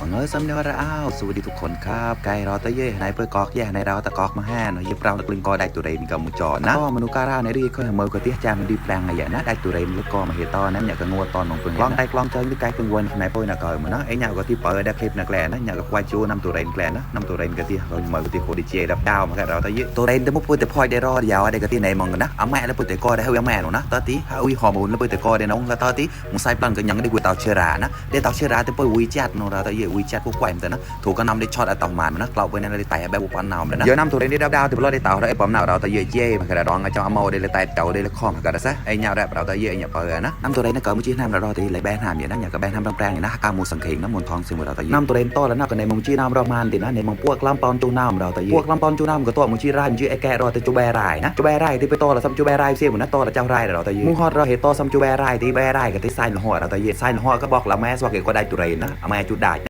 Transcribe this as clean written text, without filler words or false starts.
วังซ้ำเนื้อระอ้าวสวัสดีทุกคนครับไก่เราตะเย่ในเพื่อกอกแย่ในเราตะกอกมาแห่หน่อยยิบเราตะกลึงกอได้ตัวเรนกับมุจอนะก็มนุษย์การาในรีก็เมื่อก็เตี้ยจามันดีแปลงไงอย่างนั้นได้ตัวเรนแล้วก็มาเหตุตอนนั้นอยากจะงัวตอนของเพิ่งกล้องได้กล้องเจอที่ไก่กังวลในพ่อยนักเกิดมันนะไอ้เนี่ยก็ที่เปิดได้คลิปนักแกลนะอยากจะควายจูนำตัวเรนแกลนะนำตัวเรนก็ที่เราเมื่อก็ที่โคดิเจดับดาวมาแค่เราตะเย่ตัวเรนแต่เมื่อพูดแต่พอยได้รอดยาวได้ก็ที่ไหนมองกันนะเอาแม่แล้วพูดแต่ก็ได้ให้แม่หนูนะตอนที่อุ้ยฮอร์โมนแล้วพูดแต่ก็ได้น้องแล้วตอนที่มึงใส่ปลังก็ยังได้กูเตาเชื้อรานะได้เตาเชื้อราแต่พูดวิจัดโนเราตะเย่วิจัดพวกไก่มันนะถูกก็นำได้ช็อตอะตอมมันนะเราไปในในไต่แบบอุปนามเลยนะเยอะนำตัวเรนได้ดาวแต่เราได้เต่าได้ปอมหน้าเราตะเย่เย่มาขนาดร้องไอ้เจ้าอโมได้เลยไต่เต่าได้เลยข้อมากันซะไอ้เงาแบบเราตะเย่เนี่ยเปิดนะนำตัวเรนนั่นก็มุ่งชี้นำเราตะเย่เลยแบนหามอย่างนั้นอย่างกับแบนทำแปลงอย่างนะการมูสังเกตน้ำมนทองซึ่งเราตะเย่นำตัวเรนโตแล้วนักกันในมุ่งชี้นำเรามันตินะในมุ่งพวกลำปอนจูนำเราตะเย่พวกลำปอนจูนำก็ตัวมุ่งชี้ไร่มุ่งชี้ไอ้แกเราตะจูแบไรนะจูแบไรที่ไปโตเราซ้ำจูแบไรเสียเหมือนนักโตเราเจ้าไรเราตะเย่มุ่งฮอดเราเห็นโตซ้ำจูแบไรที่แบไรกับที่ไซน์หัวเราตะเย่ไซน์หัวก็บอกเราแม่สวาเกก็ได้ตัวเรนนะแม่จุดได้